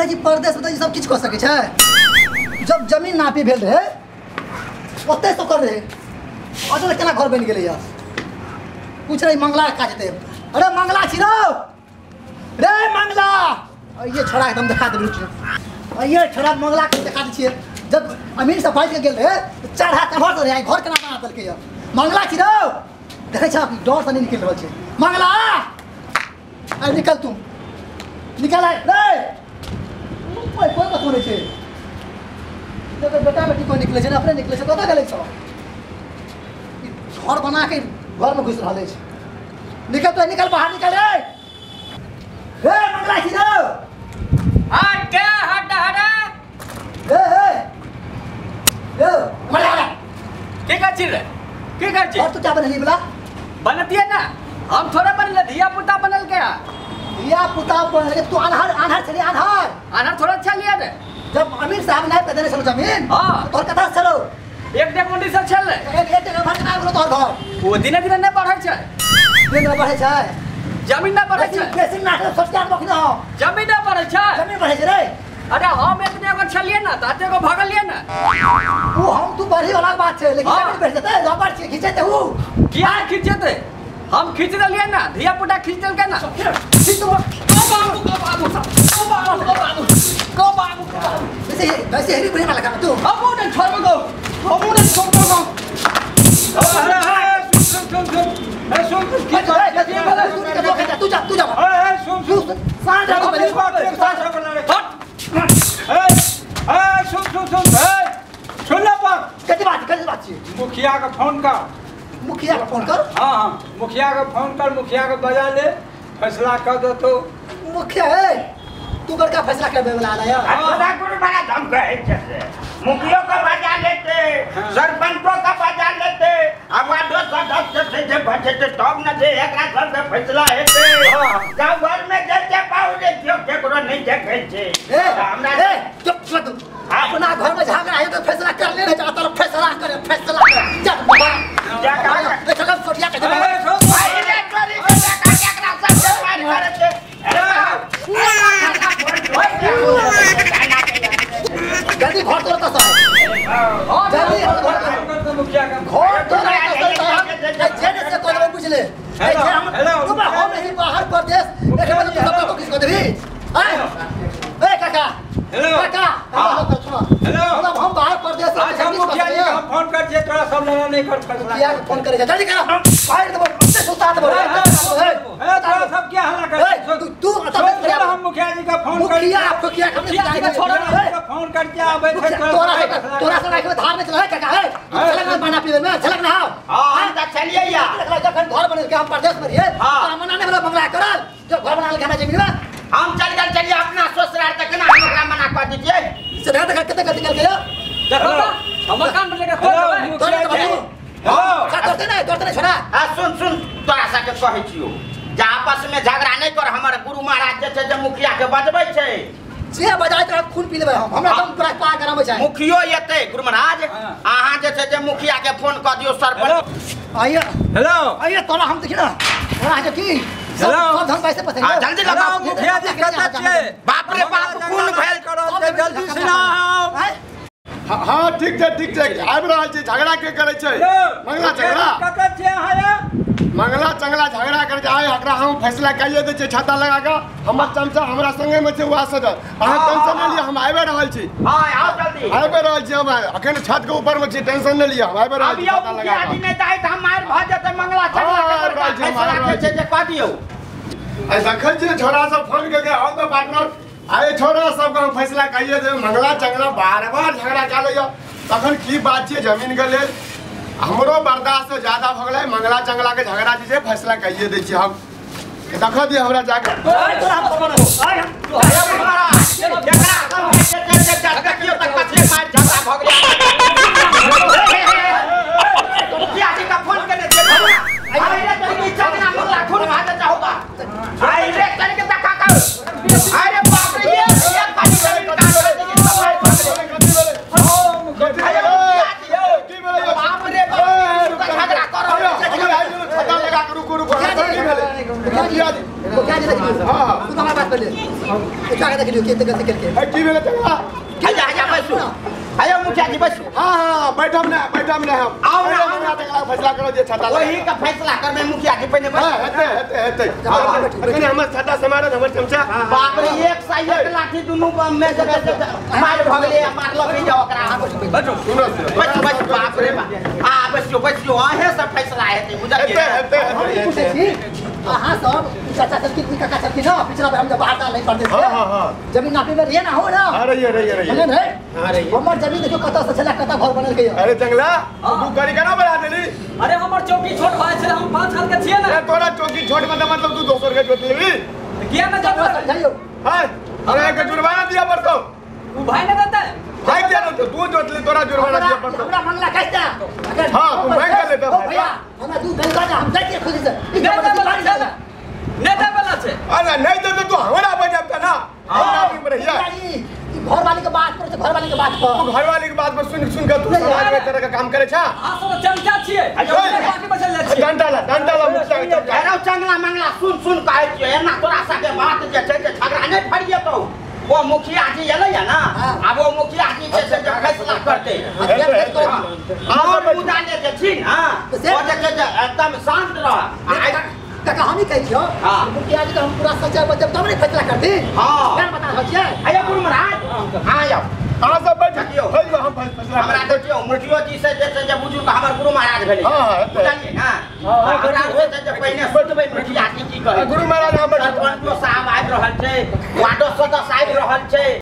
रहै छी परदेश में त ई सब किछ क सकै छै। जब जमीन नापी भेल रहे ओते सब कर रहे, अचल केना घर बनि गेलै या कुछ नहीं। मंगला का जेतै, अरे मंगला छी रौ रे मंगला, ये छोड़ा एकदम देखा दे, रुक ये छोड़ा मंगला के देखा दै छियै। जब अमीर से फाइट के गेल रहे 4 हाथ एम्हर रहे, घर केना बना देलकै या। मंगला छी रौ, देखै छ डर से नहीं निकल रहल छै। मंगला अरे निकल, तुम निकल आए रे, कोई कोई कथो नहीं छै। देखो बेटा बेटी कोई निकले छै ना, अपने निकले छै, कतऽ गेलै छौ? घर बना के घर में घुस रहल छै। निकल तो निकल, बाहर निकल रे रे मंगला छी रौ। हट हट हट ए ए ए मर जा की कर छी रे, की कर छी? और तू क्या बनली बला बनतिए ना, हम थोड़ा बनले, धिया पुता बनल के धिया पुता बनल। तू आन्हर आन्हर छली, आन्हर आन्हर थोड़ा छलिए रे। जब अमीर साहब नाप के देने छलो जमीन, हां तोर कथा छलो एक डेढ़ मुंडी से छल एक एक डेढ़ भर ना तोर घर वो दिने दिने नहीं बढ़ै छै, दिन बढ़ै छै, जमीन ना बढ़ै छै, बेसी ना सोच के आबो न, जमीन ना बढ़ै छै, जमीन बढ़ै छै रे। अरे हम एक एगो छलिए ना त एगो भगलिए ना, वो हम तू बढ़ी वाला बात छै, लेकिन जमीन बढ़ जेतै रबर छै खींचते उ किया खींचते? हम खींच देलिए ना, धिया पुता खींच देलकै ना। खींच तो ओ बाबू ओ बाबू ओ बाबू ओ बाबू को बाबू वैसे वैसे हेरी बुरी वाला काम तू हम नहीं छोड़बो गो, हम नहीं छोड़बो गो। अरे सुन सुन सुन ए सुन की तू जा तू जा, ए सुन सुन सांझ रात पहले हट ए ए सुन सुन सुन ए सुन ना बात, कथि बात कथि बात छी? मुखिया के फोन कर, मुखिया के फोन कर। हां हां मुखिया के फोन कर, मुखिया के बजा ले, फैसला कर दो तो। मुखिया है तू बड़का फैसला करबे वाला आला यार। खुदा गुरु बड़ा धम कहै छै से मुखियो के बजा लेते, सरपंचो के बजा लेते, आ वार्डो सदस्य से जे बचेते तब न जे एकरा सब के फैसला हेतै। गाँव घर में जे जे पाउ रे केओ केकरो नहीं देखै छै। हमरा ए चुप चुप, अपना घर में झगड़ा है तो फैसला कर ले रे, जा तर फैसला करे, फैसला कर जा बाबा जा का ए चल सोटिया के भाई रे चोरी के का एकरा सब के मार करे छै। जल्दी घर तोड़ तो सर, जल्दी घर तोड़ मुखिया का घर तोड़ तो जेने से कोई पूछ ले। ए जे हम तू हम नहीं बाहर परदेश एक मतलब तू सब को किसको देबी? ए काका हेलो काका सुनो हेलो, हम बाहर परदेश अच्छा मुखिया जी हम फोन कर छिए, तोरा सब लेना नहीं कर फैसला। मुखिया के फोन करे जल्दी कर, हम बाहर देबो से सुता देबो। ए तोरा सब क्या हल्ला कर तू तू हम मुखिया जी का फोन कर, मुखिया मुखिया हम छोड़ो फोन कर के आबै छै। तोरा से तोरा से राखबे धार में चल है काका है, चलक ना बना पीवे में चलक ना। हां हम त चलिए या जखन घर बनल के हम परदेश में रहिए तोरा मना नहीं वाला बंगला करल जो घर बनाल के हमरा जमीन में हम चल गल चलिए अपना ससुराल तक ना हम ओकरा मना कर दीजिए। से देखा देखा कते गलती कर गया देखो तो हम मकान पर लेके तोड़ देबै, तोड़ देबै। हां का करते ना तोड़ते ना छोड़ा। हां सुन सुन तोरा सा के कहै छियो जे आपस में झगड़ा नहीं कर, हमर गुरु महाराज जे छै जे मुखिया के बजबै छै, जे बजाय तोरा खून पी लेबै हम, हमरा दम पूरा पा गरम छै। मुखियो एतै गुरु महाराज, अहाँ जे छै जे मुखिया के फोन कर दियो सरपंच। आइए हेलो आइए तोरा हम देखि ना तोरा जे की सब धन पैसे पसंद हां जल्दी लगाओ मुखिया जी कतऽ छियै? बाप रे बाप खून भेल करो जल्दी सुनाओ। हां ठीक छै ठीक छै, आबि रहल छी। झगड़ा के करै छै? मंगला झगड़ा कतऽ छियै अहाँ? मंगला चंगला झगड़ा कर के आइ एकरा हम फैसला कइए दै छियै छाता लगा के। हमर चमचा हमरा संगे में छै वएह सदर, अहाँ टेंशन नहि लिअ, हम आबि रहल छी। हां आओ जल्दी, आबि रहल छी हम, अखन छत के ऊपर में छी, टेंशन नहि लिअ, हम आबि रहल छी छाता लगा के। अभी नहि तऽ हम मारि भऽ जेतै मंगला चंगला के फैसला के छै जे कह दियौ। आइ देखै छियै छोरा सब फोन कऽ के आउ तऽ पार्टनर, आइ छोरा सबके हम फैसला कइए देबै। मंगला चंगला बार बार झगड़ा कऽ लैया, तखन की बात छियै जमीन के लेल हमरो बर्दाश्त से ज्यादा भऽ गेलै। मंगला चंगला के झगड़ा जे छै फैसला कइए दै छियै हम, देखऽ दिअ हमरा जाके। रुको रुको, मुखिया जी, मुखिया जी, तू हमारा बात कर ले। एते गलती केलकै। ए की भेलै चंगला? आजा आजा बैसू। आयो मुखिया जी बैसू। हां हां बैठम ना बैठम ना हम। आओ ना आओ ना चंगला फैसला करो जे छाता वही का फैसला करबे मुखिया जी पहिने बैसू। हां हेते हेते हेते अखने हमर छाता समारत हमर चमचा। बाप रे एक सौ एक लाठी दुनू बम में से मार भ गेलै मारलक ही जाओ ओकरा। बैठो सुनो सुनो बैसू बैसू बाप रे बाप। आ बैसू बैसू अहे सब फैसला हेतै बुझलियै। हेते हेते पूछै छी अहाँ सब चाचा छलखिन ई काका छलखिन ना पिछला बार हम जब बाहर नहीं पड़ते हां हां हां जमीन नापे में रहिए ना हो ना। हां रहिए रहिए रहिए है हां रहिए। हमर जमीन देखियो कतऽ से छला कतऽ घर बनल के। अरे चंगला तू करी केना बढ़ा देली? अरे हमर चौकी छोट भए छले हम 5 साल के छियै ना। अरे तोरा चौकी छोट मतलब तू दोसर के जोत लेबी किया ना जोत समझाइयो। हां अरे के जुर्माना दिया पड़तो। उ भाई ना देता भाई क्या देतो तू जोत ले तोरा जुर्माना दिया पड़तो। हमरा मंगला कैसा अगर हां तू मांग ले तो भैया हमरा दू गलका हम जाइए खुशी से नहीं दे वाला छे। अरे नहीं दे तो तू हमरा बजाबता ना। हमरा भी रहिया घर वाले के बात पर घर वाले के बात पर तू घर वाले के बात पर सुन सुन के तू समाज में तरह का काम करे छा। हां सब चमचा छियै बाकी बचल जाइ छियै। डंडा ला डंडा ला मुखिया के चमचा। अरे चंगला मंगला सुन सुन कहै छियै एना तोरा सबके बात जे छै जे झगड़ा नै फरियतौ। वो मुखिया जी एलै ना आब वो मुखिया जी जे छै जे फैसला करतै। और मुद्दा ले जे छी ना ओ जे छै जे एकदम शांत रह। काका हम ही कहै छियौ मुखिया जी के हम पूरा सच्चाई बतेब तब ने फैसला करती। हां फेर बता रहल छियै। आयो गुरु महाराज हां आयो अहाँ सब बैठियौ होइयो हम फैसला हमरा देखियौ मुखियो जी से जे छै जे बुझू हमर गुरु महाराज भेलै। हां हां बुझलियै ना। हमरा जे छै जे पहिने सोचबै मुखिया जी की कहै। गुरु महाराज हमर सरपंचो साहब आबि रहल छै वार्डो सदस्य आबि रहल छै।